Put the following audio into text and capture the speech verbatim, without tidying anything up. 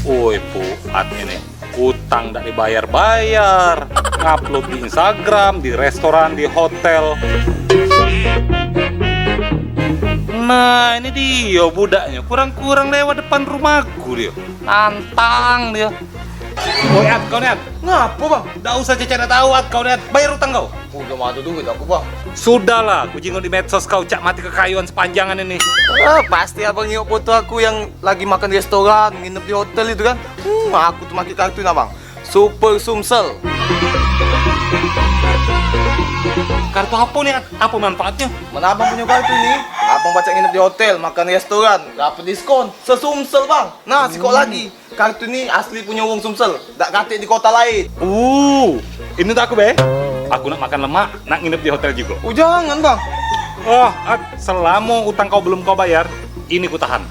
Oi, puat ini. Utang dak dibayar-bayar. Ngupload di Instagram, di restoran, di hotel. Nah, ini dia budaknya. Kurang-kurang lewat depan rumahku dia. Nantang dia. Oi, At, kau ni, At. Ngapo, Bang? Dak usah cecak dak tahu, At, kau ni, At. Bayar utang kau. Oh, belum ada duit aku, Bang. Sudahlah, ku jingok di medsos kau cak mati kekayuan sepanjangan ini. Ah, pasti Abang nyingok foto aku yang lagi makan di restoran, nginep di hotel itu kan. Hmm, aku tu pakai kartu ni, Bang. Super Sumsel. Kartu apa ni, At? Apa manfaatnya? Mana Abang punya kartu ni? Abang pacak nginep di hotel, makan di restoran, dapat diskon. Sesumsel, Bang. Nah, sikok lagi. Kartu ni asli punya wong Sumsel, dak katik di kota lain. Uh, ini tak aku be. Aku nak makan lemak, nak nginep di hotel juga. Oh, jangan, Bang. Oh, At, selama utang kau belum kau bayar, ini ku tahan.